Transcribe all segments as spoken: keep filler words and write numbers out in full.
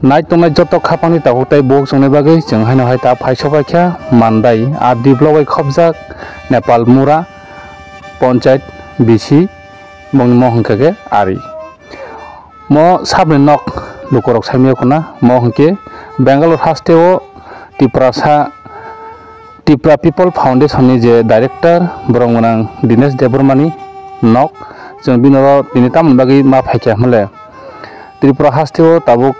Nai tongnai joto khapangni takhuk tei bukhuk chwngni bagwi chwng haino hai ta phai sopaikha Mandai R D block bai khopjak Nepal Mura Panchayat B C bongni mo hwnkha khe ari. Mo sabni nok lukurok saimaya khuna mo hwnkhe Bangalore hasteo Tiprasa Tipra People Foundation ni je director borok gwnang Dinesh Debbarma ni nok, chwng bini oro tini tamoni bagwi ma phaikha hwnle Tripura hasteo tabuk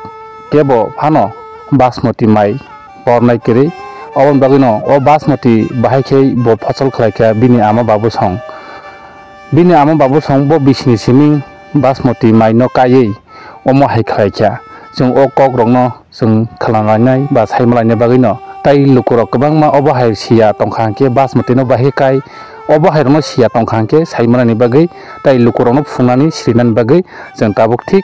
kebo phano Basmati mai bornai kwrwi, oboni bagwino o Basmati bahai khe bo phosol khlaikha bini ama babu song. Bini ama babu song bo bisini simi Basmati mai no kaiwi omo hai khlaikha. Chwng o kok rokno chwng khwlanglainai ba saimalainai bagwino tai lukurok kwbangma obo hai siya tongkha hwnkhe Basmati no bahai kai obo hai rokno siya tongkha hwnkhe saimanani bagwi tai lukurokno phungnani sirinani bagwi chwng tabuk thik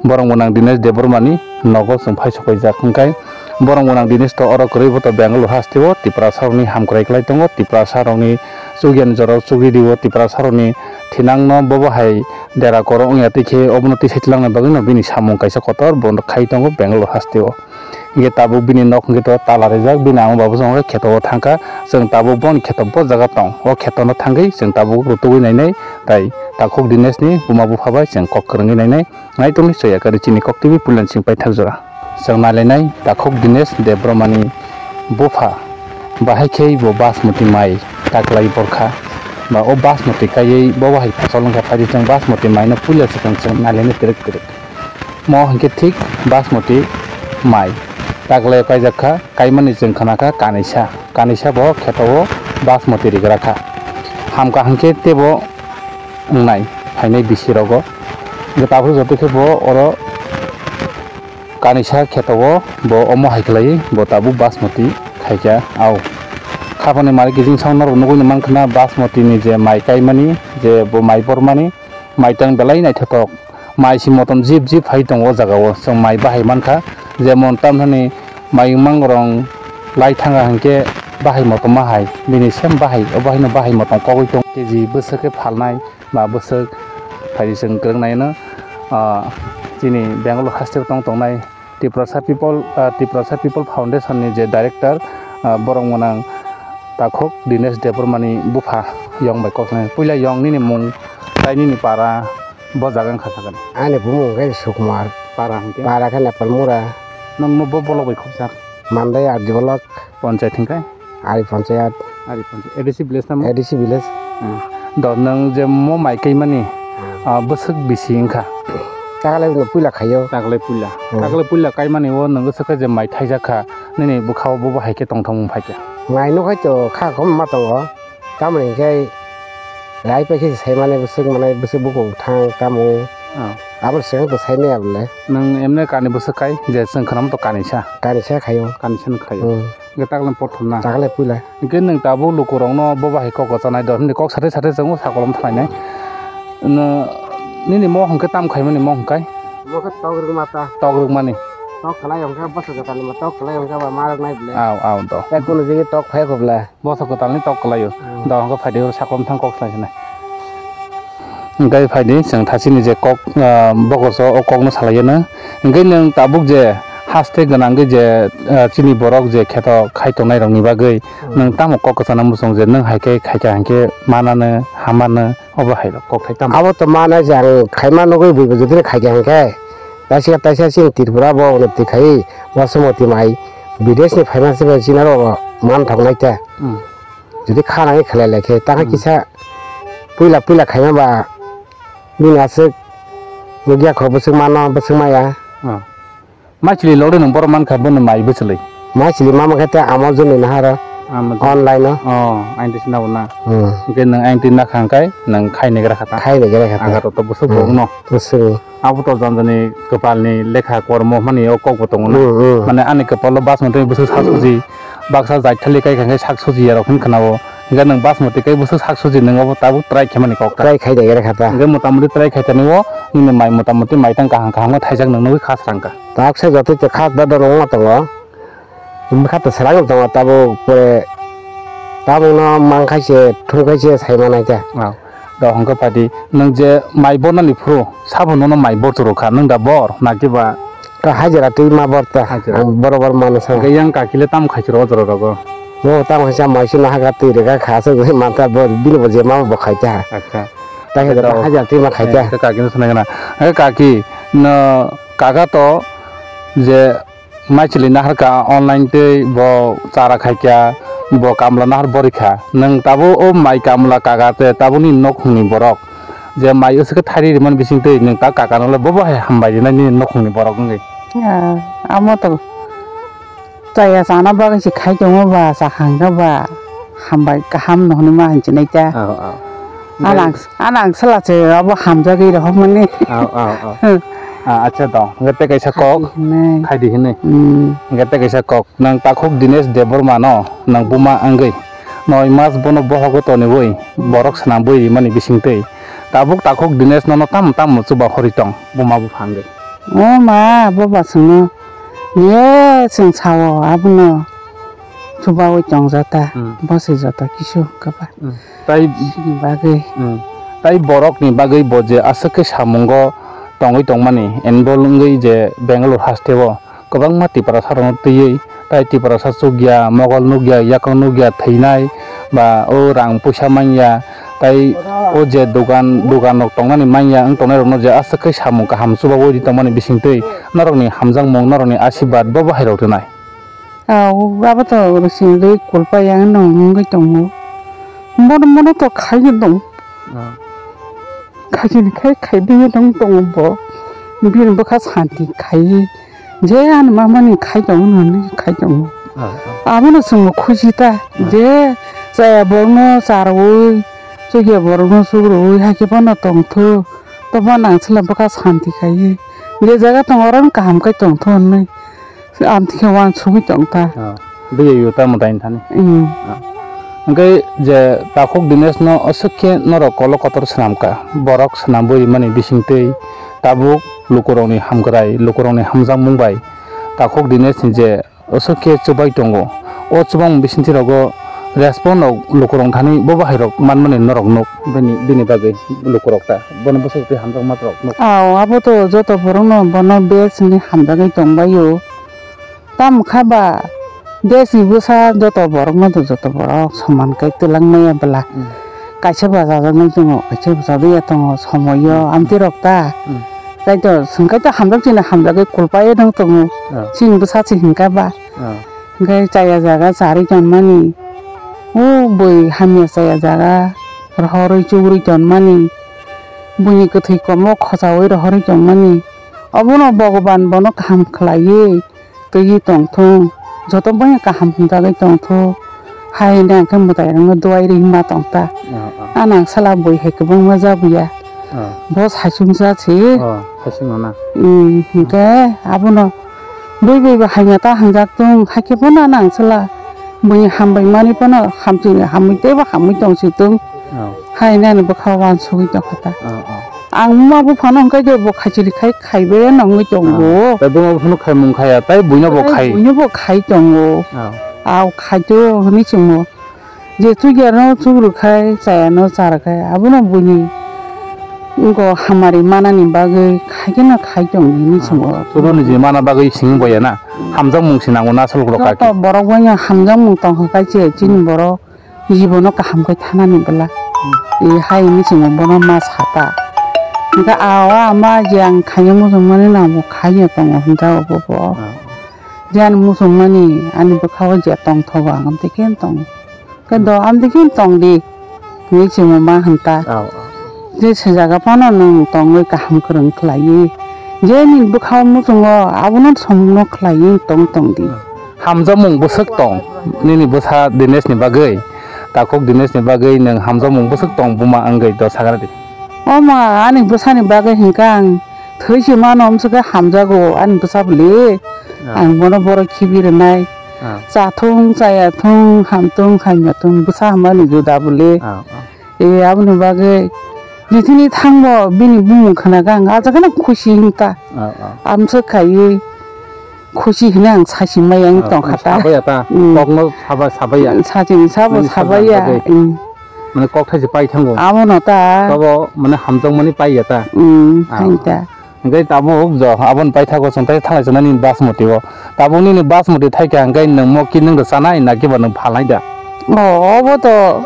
borok gwnang Dinesh Debbarma ni nogo chwng phai sopaijak hwnkhe borok gwnang Dinesh to oro kwrwi bo to Bangalore hasteo Tiprasa rokni hamkrai kwlai tongo, Tiprasa rokni chukya ni jora o chukri rio, Tiprasa rokni thinang no bobo hai dera koro wngya twi khe obono twi sai twlangna bagwi no bini samung kaisa kotor bo khai tongo Bangalore hasteo. Hingke tabuk bini nok hingke to tala rijak, bini ama babu song khe kheto o thangkha, chwng tabuk boni kheto bo jaga tong, o kheto no thangwi chwng tabuk rutugwi nainai, tai takhuk Dinesh ni buma bupha bai chwng kok kwrwngwi nainai, naitugwi soya kwrwi chini kok twi puila sing paithak jora. Chwng nailainai takhuk Dinesh Debbarma ni bupha, bahai khe bo Basmati mai taklai borkha, ba o Basmati kaiwi bo bahai phosol wngkha, phaidi chwng Basmati mai no puila swkang chwng nailainai twrwk twrwk. Mo hwnkhe thik Basmati mai taklai kaijak kha, kaimani chwng khna kha kanisa, kanisa bo kheto o Basmati rigra kha. Hamkha hwnkhe tebo wngnai phainai bisi rogo. Hwnkhe tabuk joto khe bo oro kanisa kheto o bo omo hai khlaiwi bo tabuk Basmati khaikha. Au khapani malik kijing sound norok nugui mankha na Basmati ni je mai kaimani je bo mai bormani. Maitang belai naithothok, mai si motom jip jip phai tongo o jaga o, chwng mai bahai mankha, jemon tamthani mayung mangrong lai thanga hinkhe bahai motom ma hai, bini same bahai, o bahai no bahai motom kogwi tongo. Keji bwswk khe phalnai ba bwswk phaidi chwng kwrwng naino, ah, chini Bangalore haste tong tongnai. Tiprasa People, ah, Tiprasa People Foundation ni je director, ah, borok mwnang takhuk Dinesh Debbarma ni bupha yong bai kok sanai. Puila yong nini mung tai nini para bo jaga wngkha sakani. Ani bumung khe Sukumar. Para hwnkhe? Para khe Nepal Mura. Nwng bo bolok bai khopjak? Mandai R D block. Panchayat hwnkhe? Ari panchayat. Ari panchayat. A D C village tamo? A D C village. Hmm. Do nwng je mo mai kaimani, hmm, ah, bwswk bisi wngkha? Taklai no puila khaio. Taklai puila. Hmm. Taklai puila kaimani o nwng swkha je mai thaijak kha, nini bwkha o bobo hai khe tongthokmung phaikha. Mai nukhai to kha khom ma tongo. Tamoni hinkhe rai paikhe sai mani bwswk manai bwswk bukhuk thang tamo. Ah. Abo swkang to sai maya bole. Nwng emne kani bwswk kai je chwng khwnam to kanisa. Kanisa khaio. Kanisa no khaio. Hmm. Hingke takle pothom na. Takle puila. Hingke nwng tabuk lukurokno bo bahai kok kwchanai do, hwnwi kok sate sate chwngno sakolom thalainai. Nini mo hwnkhe tam khaimani mo hwnkhe? Mo khe tok rwkma ta. Tok rwkmani. Tok kwlai hwnkhe bwswk kwtalni mo tok kwlai hwnkhe ba ma rwknai bwle. Au, au do. Tei kunu jigwi tok phai kho bwle. Bwswk kwtalni tok kwlaio. Hmm. Do hwnkhe phaidi sakolom thang kok salai sinai. Hingke phaidi chwng thachini je kok, ah, bogoso o kokno salaiyano. Hingke nwng tabuk je haste gwnangwi je, ah, chini borok je kheto khai tongnai rokni bagwi, hmm, nwng tamo kok kwchana muchung je nwng hai khe khaikha hingke manano hamano obo hai rok kok thai tamo? Abo to mana je ang khaima nugwi buibo jotoni khaikha hingke taisa taisa chini Tripura bo unnoti khai Basmati mai bideshni phaima se bai chini aro manthok nai ta. Hmm. Jodi kha nangwi khlai lai khe, ta khe, hmm, kisa puila puila khaima ba bini aswk nukya kho, bwswk mano, bwswk maya. Oh. Maichwlwi logwi nwng borok mankha, bono mai bwchwlwi? Maichwlwi ma mankha tei Amazon ni naharo. Amazon. Online o. Oh, aini twi sinabo na. Hmm. Hwnkhe nwng aini twi nakha hwnkhe nwng khai naigra kha ta? Khai naigra kha ta. Ang to bwswk, hmm, bo wngno. Bwswk. Abo to jani jani kwpalni lekha kormo hwnmani o kokbo tongo na. Hmm, hmm. Mane ani kwpalo Basmati bwswk sak suji, baksa jait thali kai kha khe sak suji ya rok hin khna o. Hingke nwng Basmati kai bwswk sak suji nwng obo tabuk try khe mani kok ta. Try khai de gere kha ta. Hingke mota moti try khai tani o nini mai mota moti mai tang kaham kaham khe thaijak nwng nugwi kha srang kha. Tabuk se joto te kha da da rong ma tongo. Bwkha to srang tongo tabuk pore tabuk no mang khai se thung khai se sai manai khe. Ah. Do hwnkhe phaidi, nwng je mai bornani phuru, sabo nono mai bor chwrwk kha, nwng da bor, na kiba Ta hajira twi ma bor ta. Hajira. Ang boro bor mano sa. Hwnkhe yang kaki le tamo khai chwrwi o jora rogo? Bo tamo khai sa mai sino haga twi rega kha sa manta bo bini bo je ma bo khai ta. Acha. Ta hajira twi ma khai ta. Hwnkhe kaki no sanai gana. Hwnkhe kaki no kaka to je mai chili nahar ka online twi bo chara khai kya bo kamla nahar bori kha. Nwng tabo o mai kamla kaka te taboni nokhungni borok. Je mai usuk khe thari rimani bising twi nwng ta kaka no le bobo hai hambai rinai nini nokhungni borok wngwi. Ah, amo to chaya chana bagwi se khai tongo ba, cha hangkha ba, hambai kaham no hwnwi ma hinwi chinai ta. Oh, oh. Anang, anang sala se abo hamjagwi rohormani. Oh, oh, oh. Ah, acha to, hwnkhe tei kaisa kok, khai di hinwi. Hmm. Hwnkhe tei kaisa kok. Nang takhuk Dinesh Debbarma no nang buma wngwi noi mas bono bohogo toniwi borok swnamwi rimani bisingtwi tabuk takhuk Dinesh nono tamo tamo chuba hori tong buma bupha wngwi. O ma, bo ba chwngno ye chwng sao abono chubawi tongjata. Hmm. Bo se joto kisu kaba. Hmm. Tai bagwi. Hmm. Tai borokni bagwi bo je aswk khe samungo tongwi tongmani, involve wngwi je Bangalore hasteo kwbangma Tiprasa rokno twiwi, tai Tiprasa chukya, Mogol nukya, yakung nukya, thwinai, ba o rang puisa manya, tai o je dogan, dogan rok tongnani manya, wng tongnai rokno je aswk khe samung kaham chubawi ri tongmani bisingtwi norokni hamjakmung, norokni asirwad bo bahai rok rwnai. Au, abo to rwchini rwi kulpa yang nw wngwi tongo. Bono, bono to khai tong. Ah. Khaisini khai, khai bini tong tongo bo. Bini bwkha santi khai. Je ani mamani khai tongo, nini khai tongo. Ah, ah. Abono chwngno khusi ta. Ah. Je chaya borokno charwi, chukya borokno chukrwi, hakhe bono tongthok. Tobo nang chwla bwkha santi khai. Je jaga tongo, oro kaham khai tongthok hinwi. Amtwi khe uansugwi tong ta. Ah, biyai o tamo dain thani. Hmm. Ah. Hwnkhe je takhuk Dinesh no aswk khe norok kolo kotor swnam kha. Borok swnamwi rimani bisingtwi tabuk lukurokni hamkrai, lukurokni hamjakmung bai takhuk Dinesh ni je aswk khe chubai tongo. O chubamung bisingtwi rogo respond rok lukurok thani bo bahai rok manmani norok nuk bini, bini bagwi lukurok ta. Bono bwswk twi hamjakma rok nuk. Ao, abo to joto borokno bono best hinwi hamjagwi tongbaio. Tamo kha ba, desni bwsa joto borokno to joto borok soman khe twlang maya bwla. Hmm. Kaisa bachajaknai tongo, kaisa bachajak ya tongo, somoio, hmm, amtwi rok ta. Hmm. Kaitor, swngkhe to hamjak chini hamjagwi kulpai nang tongo. Ah. Chini bwsa se hinkha ba. Ah. Hwnkhe chaya jaga charwi tonmani. O bwrwi hamya chaya jaga rohorwi chugrwi tonmani. Buini kwthwi komo khochaui rohorwi tongmani. Obono Bhogoban bono kaham khlaiwi. Twiwi tongthung, joto bwino kaham hwnjagwi tongthung, hai hwnwi ang khe mwtairokno duai rwui ma tongta. Oh, oh. Ano ang sala bui hai kwbangma jabuya. Oh. Bo saichung ja se. Oh, saichung no na. Hmm, hwnkhe abono bui bui bo hamya ta hwnjak tung, hakhe bono ano ang sala buini hambai mani phano hamchini hamwi teibo hamwi tong si tung. Oh. Hai nani bwkha uansugwi tongkha ta. Oh, oh. Ang buma buphano hwnkhe je bo khaichini khai khaibai nangwi tongo. Ah, tai buma buphano khaimung khaya, tai buino bo khai. Buino bo khai tongo. Oh. Ao khaito hwnwi chwngno. Je chukyano chukrwkhai, chayano charwkhai, abono buini wngkha hamari manani bagwi khaikhe no khai tongo hwnwi chwngno. Ah, chwngno niji mana bagwi simi boya na. Hamjakmung se nango na aswk rok kaki. Joto borok bai no hamjakmung tongkha kaiche chini borok. Jibono kaham khe thanani bwla. Hmm. E hai hwnwi chwngno bono ma sata. Hwnkhe a o ama je ang khaina muchungmani no bo khaina tongo hwnjago bo bo. Ah. Je ani muchungmani ani bwkha o je tongthogo ang amtwi khe tong. Khe do amtwi khe tong di hwnwi chwngno ma hwnta. Ah, ah. Je se jaga phano nwng tongwi kaham kwrwng khlaiwi. Je nini bwkha o muchungo abono samungno khlaiwi tong tong di. Hmm. Hamjakmung bwswk tong, nini bwsa Dinesh ni bagwi, takhuk Dinesh ni bagwi nwng hamjakmung bwswk tong buma wngwi do sagra di. O ma, ani bwsani bagwi hinkhe ang thwi se mano, amswk khe hamjago ani bwsa bwle. Ah. Ang bono borok khibi rwnai. Ah. Chathung, chayathung, hamthung, hamyathung, bwsa hamani juda bwle. Ah, ah. E, aboni bagwi jisini thangbo bini bumung khwnaga ang ajaga no khusi hinta. Ah, ah. Amswk khaiwi khusi hwnwi ang saichimai ang tongkha ta. Sabaya ta, mm, kokno saba-, sabaya. Sachini sabo sabaya. Nini sabaya bagwi. Mm. Mane kok thaise pai thango. Abono ta. Tobo mane hamjakmani paiya ta. Mm, ah, hinta. Hwnkhe tabuk jo aboni paithago chwng tei thanglai chwng nini Basmati o. Tabuk nini Basmati thaikha hwnkhe nwng mo kidney rw chanai na kiba nwng phalnai da? O, obo to.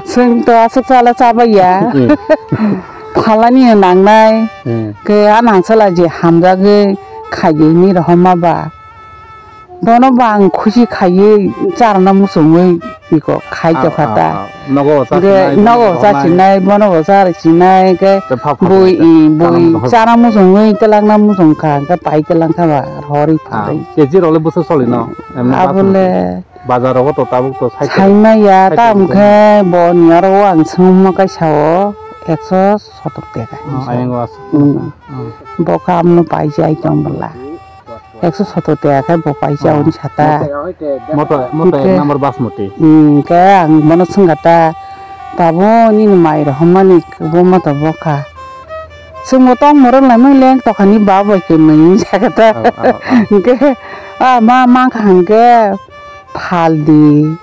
Chwng to aswk chala chabaiya. Hmm. Phalani nangnai. Hmm. Khe a nangchala je hamjagwi khaidi hinwi rohorma ba. Bono bo ang khusi khaiwi charwna muchungwi iko khai tokha ta. Ah, ah. Nogo bo chachinai, bono bo rwnai. Nogo bo chachinai, bono bo charwchinai, khe bui, i, bui chana muchungwi twlangna muchungkha, khe pai twlangkha ba, rori phalwi. Ah, K G rok le bwswk solino? Emno abole. Bazar rogo to tabuk to side. Saimaya, side tam khe boni aro ang swngma kaisa o ekso sotor teka. Ah, ayang o aswk. Hmm. Hmm. Bo khe amno paijai tong bwla. Ekso sotor teka khe bo paisa hwnwi sa ta. Moto, moto ek number Basmati. Hmm, khe ang bono swngkha ta, tabuk nini mai rohormani kwbangma to bokha. Chwngbo tongmoro laimani leng tokhani ba bai khe nwi sakha ta. Oh, oh, oh. Hwnkhe, ah, ma mankha hwnkhe phaldi.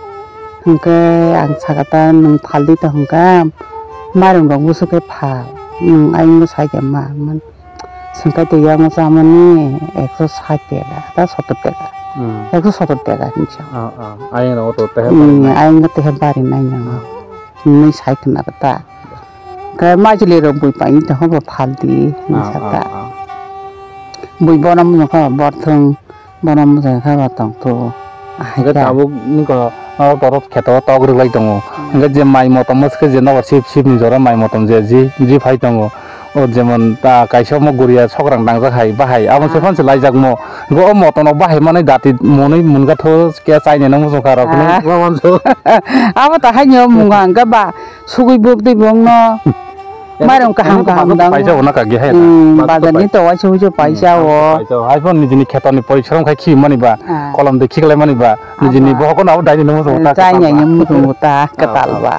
Hwnkhe ang sakha ta, nwng phaldi to hwnkha, mairung rok bwswk khe phal. Nwng ayungno saikha ma, man. Sengkai twi yang chamani ekso sait teka, ta sotor teka. Hmm. Ekso sotor teka hinwi sa. Ah, ah. Ayang rogo to tehe hmm, barinai. Ayang tehe barinai nang. Ah. Hinwi sai khna ta. Khe majli rok bui pai tong ba phaldi hinwi sa ta. Ah, ah, ah. Bui bono mungkha borthwng, bono mungkha ba tongthu. Hwnkhe tabuk nokho, o borok kheto tok rwlai tongo. Hmm. Hwnkhe je mai motom mwskhe je nogo sip sip ni jora mai motom je ji, ji phai tongo. O jemon ta kaisa omo guria sokrang dangjak hai bahai, abo se ah, phan se laijakmo. Hwnkhe o motom no bahai manwi dati monwi munga tho khe chainai no muchung kha rok hinwi ah, ma manso. Abo ta haino munga hwnkhe ba sugui buk twi bongno. Mairung kaham kaham dang. Paisa bo na kagi hai na. Hmm, bazar ni to waisa waisa paisa o. Paisa o. Hai phone nijini kheto ni porishrom khai khi mani ba, ah, kolom de khiklai mani ba, nijini bohok no abo daini no muchung ta. Chainai no muchung ta ah, katal ah, ba.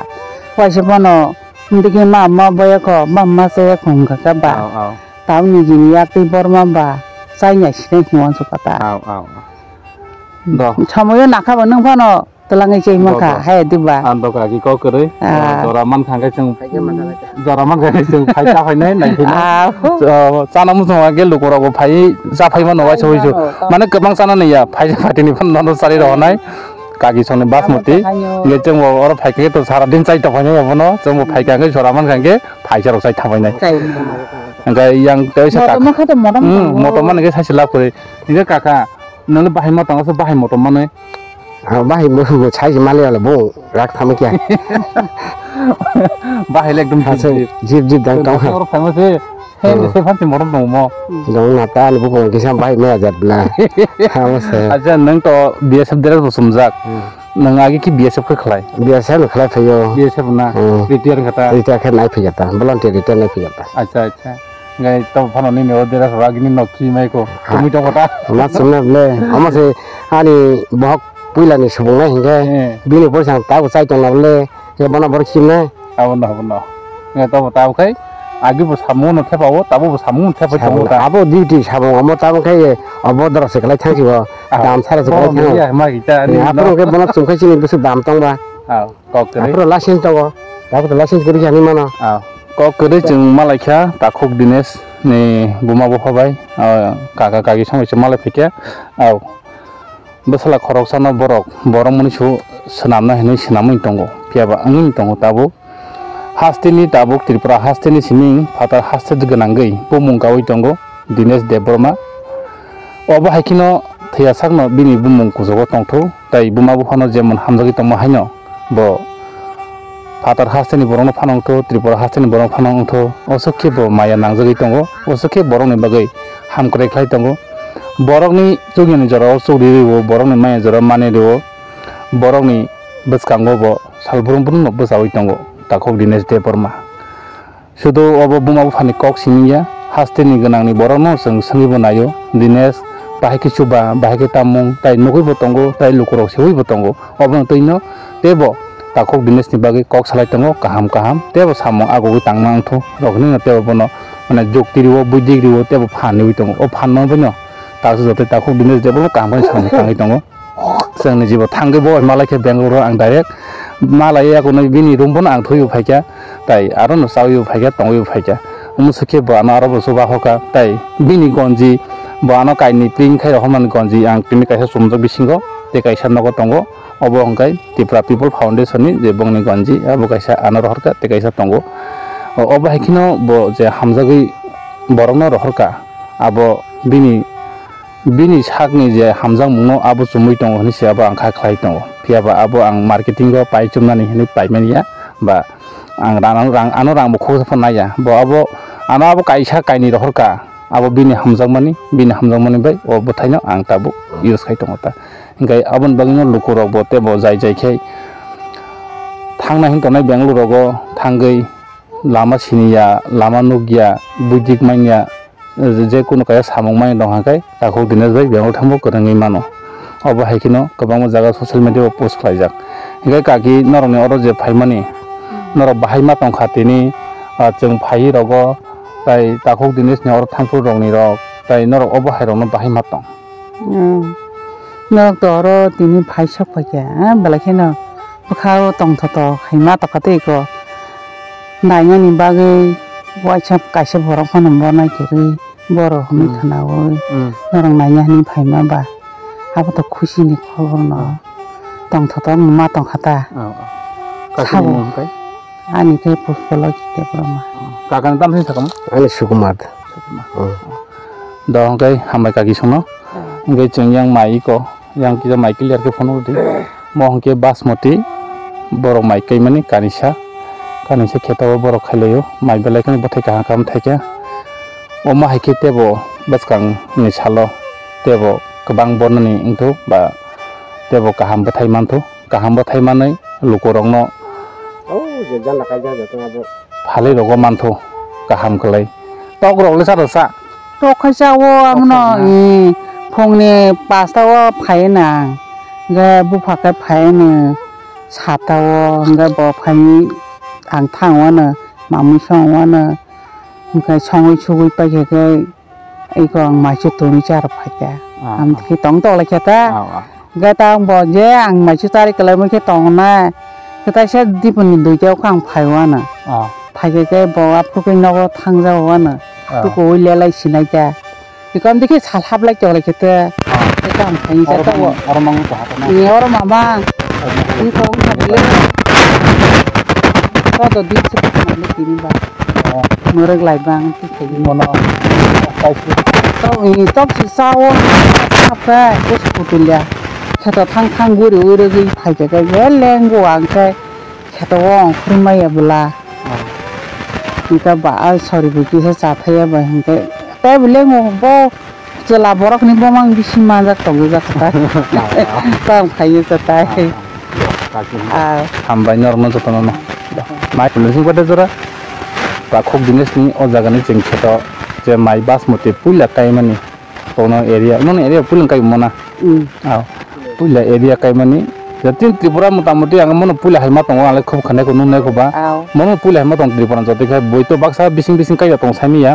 Waisa bono. Ndigi ma ma boya kho, ma ma se ya khum kha ka ba. Aw, aw. Tau ni jin ya twi borma ba, chai ya sinai himo su kata. Aw, aw. Do. Samoyo nakha ba nung phano twlangai chai ma kha, hai di ba. Ang do kha ki kok kwrwi. Ah. Jora man kha khe chwng, jora man kha khe chwng phai ta phai nai, nai phai nai. Aw. Chana muchung khe lukurok bo phai cha phai mano waisa waisa. Mane kwbang chana ni ya, phai phaitini phano nono chari rohonai. Kagi songni Basmati. Hingke chwng bo oro phai khe to sara din chai tong phainai abono. Chwng bo phai kha hingke jora man kha hingke phaisa rok chai thapainai. Hingke yang teisa kaka. Motom kha to motom. Hmm, motom man hingke saisi lab kwrwi. Hingke kaka, nangni bahai ma tongo se bahai motom manwi. Ah, bahai bo bo saisi mali ala bo rak thama kya. Bahai le ekdom jip jip. Jip jip dang tong. Oro phai ma se. He, hmm, se phansi morom tongo mo. Dong na ta ni bukung kisa bai me ajat bla. Hamo se. Acha, nang to B S F dress bo sumjak. Hmm. Nang agi ki B S F khe khlai? B S F no khlai phaio. B S F na? Hmm. Retire kha ta? Retire khe nai phai ta. Volunteer retire nai phai ta. Acha, acha. Ngai to phano ni ne o dress agi ni nok khi mai ko. Ha. Tumi to kota. Ma sumna ble. Amo se ani bohok puila ni subung nai hingke. Hmm. Bini poisa ta bo chai tong na ble. Khe bono borok simnai? Abono, abono. Nge tobo tabuk khai, agi bo samung no thepa o, tabo bo samung no thepa tongo ta. Abo duty samung omo tabuk khai, obo doro se kwlai thang si bo, ah, dam sara se kwlai thang. Ya, ma kita ni. Aphuru khe bono chum khai chini bwswk dam tong ba. Ah, kok kwrwi. Aphuru license tongo. Abo to license kwrwi khe hinwi mano. Ah, kok kwrwi chwng malai kha, Takhuk Dinesh ni buma bupha bai, ah, kaka kagi songwi se malai phikha. Ah, bwsala khoroksano borok, borok mani su swnamna hinwi swnamwi tongo, phiya ba wngwi tongo tabuk. Hasteni tabuk Tripura hasteni sining phatar haste gwnangwi bumung kaui tongo Dinesh Debbarma. Obo hai kheno thwiya sakno bini bumung kuchugo tongthu, tei buma buphano jemon hamjagwi tongma haino bo phatar hasteni borokno phano wngthu, Tripura hasteni borokno phano wngthu, oswk khe bo maya nangjagwi tongo, oswk khe borokni bagwi hamkrai khlai tongo. Borokni chuknini jorao chukri rwo, borokni maya jorao mani rwo, borokni bwskango bo salbrum brumno bwchaui tongo Takhuk Dinesh Debbarma. Sudu obo buma buphani kok simi ya, hasteni gwnangni borokno chwng swngwi bo naio, Dinesh bahai khe chuba, bahai khe tamung, tai nugwi bo tongo, tai lukurok seui bo tongo. Obono twino teibo Takhuk Dinesh ni bagwi kok salai tongo kaham kaham, teibo samung agugwi tangma wngthu rok hinwi teibo bono mane jukti rwo, buidhik rwo, teibo phan riwi tongo. O phan no bono takhuk joto Takhuk Dinesh de bono kaham khe samung tangwi tongo. Chwngni jibo thangwi bo malai khe Bangalore o ang direct malai yakunwi bini room bono ang thwiwi phaikha, tai aro no chawi phaikha, tongwi phaikha. Omo se khe bo ano aro bo chubahoka, tai bini gonji bo ano kainwi print khai rohormani gonji ang tini kaisa chumjak bisingo tei kaisa nogo tongo. Obo hwnkhe Tripura People Foundation ni je bongni gonji abo kaisa ano rohorka tei kaisa tongo. O-, obo hai kheno bo je hamjagwi borokno rohorka, abo bini bini sakni je hamjakmungno abo chumui tongo hinwi se abo ang kha khlai tongo. Phiya ba abo ang marketing o pai chumnani hinwi paimani ya, ba ang rang, rang, ano rang bo khoksa phan naiya. Bo abo, ano abo kaisa kainwi rohorka, abo bini hamjakmani, bini hamjakmani bai o bwthaino ang tabuk use khai tongo ta. Hinkhe aboni bagwino lukurok bo tei bo jai jai khe thangna hin tongnai Bangalore rogo thangwi lama siniya, lama nukya, buidik manya, je kunu kaisa samung manya tong kha khe takhuk Dinesh bai Bangalore thangbo kwrwngwi mano. Obo hai kheno kwbangma jaga social media o post khlaijak. Hinkhe kaki norokni oro je phaimani, norok bahai ma tong kha tini, ah, chwng phaiwi rogo, tai takhuk Dinesh ni oro thangphuru rokni rok, tai norok obo hai rokno bahai ma tong. Hmm. Norok to oro tini phai sok phaikha, ah, belai kheno bwkha o tongthoto khaima tongkha tei eko nainani bagwi waisa kaisa borok phano bo naikhwrwi borok hinwi Hmm. khwnaui Hmm. norok naina hinwi phaima ba abo to khusi ni khobor no Hmm. tongthoto wngma tongkha ta. Oh, oh. Kaisa Sabo. Ni mung khe? Ani khe Puspalok Debbarma. Kakani tamni sakamo? Ani Sukumar. Sukumar. Hmm. Do hwnkhe hambai kaki sono. Hmm. Hwnkhe chwng yang mai iko, yang kisa mai clear khe phone rwdi. Mo hwnkhe Basmati, borok mai kaimani kanisa, kanisa kheto o borok khailaio, mai belai kheno bwthai kaham kaham thaikha. Omo hai khe tebo bwskang ni salo tebo kwbang bornani wngthu ba tebo kaham bwthai manthu. Kaham bwthai manwi lukurokno O je jala kaijak jatong abo. Phalwi rogo manthu kaham kwlai. Tok rok le cha rw cha. Tok khai cha o amono Tok khai na. I phungni pasta o phai na. Ge bupha khe phai no sata o ge bo phai ang thang o no mamui song o no. Hwnkhe songwi sugwi paikha khe Iko ang maichu tongwi charwk phaikha. Ah, Ang ah. Khe tong tong laikha ta. Ah, ah. Hwnkhe ta ang bo je ang maichu charwi kwlaimani khe tongnai. Kwtaisa dipuni duita o khe ang phaiwano. Ah. Phaikha khe bo aphuru khe nogo thangjago wano. Ah. Tukuwi lelai sinai ta. Iko ang dikhe sal hablai tong laikha ta. Ah. Khe ta ang phaini Oro cha ta mang, bo. Oro mang wngkha hata na? Ni oro mamang. Oro mang. Iko wngkha bele. Kodo din se tongmani tini ba. Oh. Mwrwk lai bang twi thaiwi. Mono kaisi. Tok, i, tok si sao, apa, kus putulya. Kheto thang thang guri uri gui phaikha khe, je lenggo ang khe, kheto o ongkhormaya bwla. Oh. Ita ba, ai, sorry, bo kisa cha thaya ba hinkhe. Tei bo lenggo bo, Chwla borokni bomang bisi manjak tongwi jak ta. Ah, ah. Tong phaiwi ta tai. Ah, ah. Kaisa Ah. Hambai norokno jotono no. Mai phunukjak bade jora. Takhuk Dinesh ni o jaga ni chwng kheto je mai Basmati puila kaimani. Tono area, nono area puila kai mona. Mm. Ah. Puila area kaimani. Jatin Tripura mota moti ang mono puila hai ma tongo, ang le khub khanai ko nungnai ko ba. Aw. Mono puila hai ma tong Tripura joto khe boi to baksa bising bising kai tong saimiya.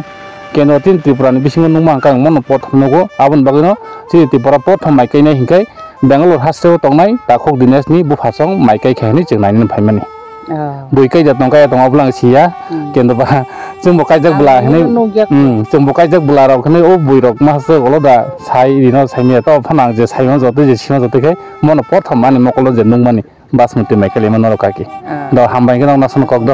Kendro tin Tripura ni bisingo nungma hwnkha ang mono prothom nugo. Aboni bagwino chini Tripura prothom mai kainai hinkhai Bangalore hasteo tongnai Takhuk Dinesh ni buphasong mai kai kha hinwi chwng nainani phaimani. Oh. Bui kaijak tong kaya tong obo lang siya. Hmm. Kendo ba chwngbo kaijak bwla Ang hinwi, nukya. Hmm, chwngbo kaijak bwla rok hinwi o bui rok ma se olo da sai rino saimya to phano ang je saima joto je sima joto khe mono prothom ani mokolo je nukmani. Basmati mai kali mano rok kaki. Ah. Do hambai khe nang nasan kok do.